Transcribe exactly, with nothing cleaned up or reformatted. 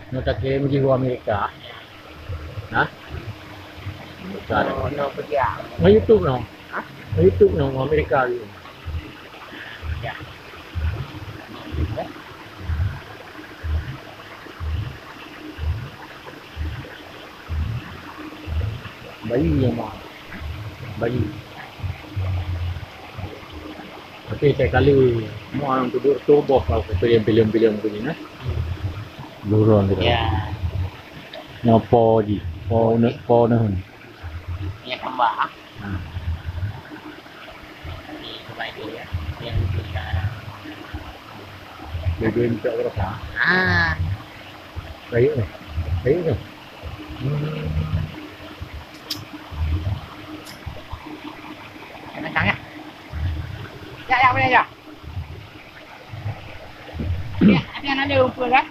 Nyoe takirim jih u Amerika. Hah? Amerika dah. Oh, no, pergi ah. Ngon YouTube no. Hah? Ngon YouTube no, ngon Amerika tu. Ya. Bayi nyang ma. Bayi. Tapi sekali mua orang tidur tu boh kau ke film-film tu ni nah. Buron tu. Ya. Nyopo ji? Po ne po ne. Ya tambah. Ha. Di kebaikan ya. Yang kita. Dia dua minta berapa? Ah. Baik ni. Baik ni. Hmm. Kena sangat. Ya, ya, boleh ya. Ya, ada yang ada rumput kan?